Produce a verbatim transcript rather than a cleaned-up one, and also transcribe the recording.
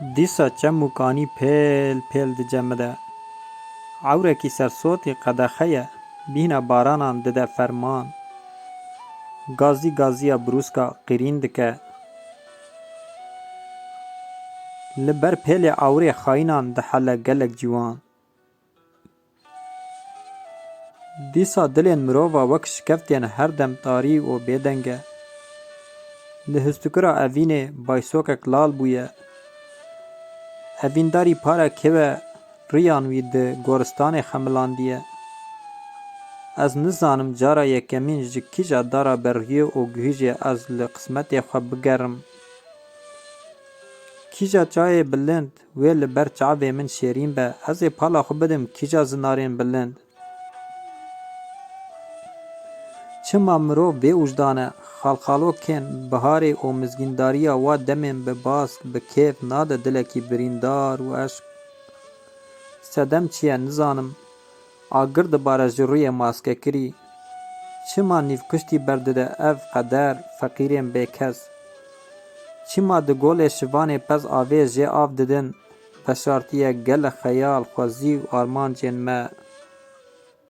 Dîsa çem û kanî pêl pêl dice min de. Ewrekî sersotî qedexe ye, bîhna baranan dide ferman. Gazî gaziya brûska qîrîn dike. Li ber pêlê ewrê xayînan dihele gelek ciwan. Dîsa dilên mirova wek şikeftên her dem tarî û bêdeng e. Li histikira evînê baysokek lal bûye. Evîndarî para kew e, riyan wî di goristanê xemilandiye. Ez nizanim cara yekemîn ji kîja dara berhiyê û guhîjê ez li qismetê xwe bigerim. Kîja çayê bilind wê li ber çavê min şêrîn be, ez ê pala xwe bidim kîja zinarên bilind. Çima mirov bêwijdan e, xalxalokên biharê û mizgîndariya wa demên bi bask, bi kêf nade dilekî birîndar û eşq. Sedem çi ye nizanim, agir dibare ji rûyê maskekirî. Çima nîvkuştî berdide ev qeder, feqîrên bêkes? Çima di golê şivanê pez avê jê av didin, veşartiye gelek xeyal, xwezî û armancên me?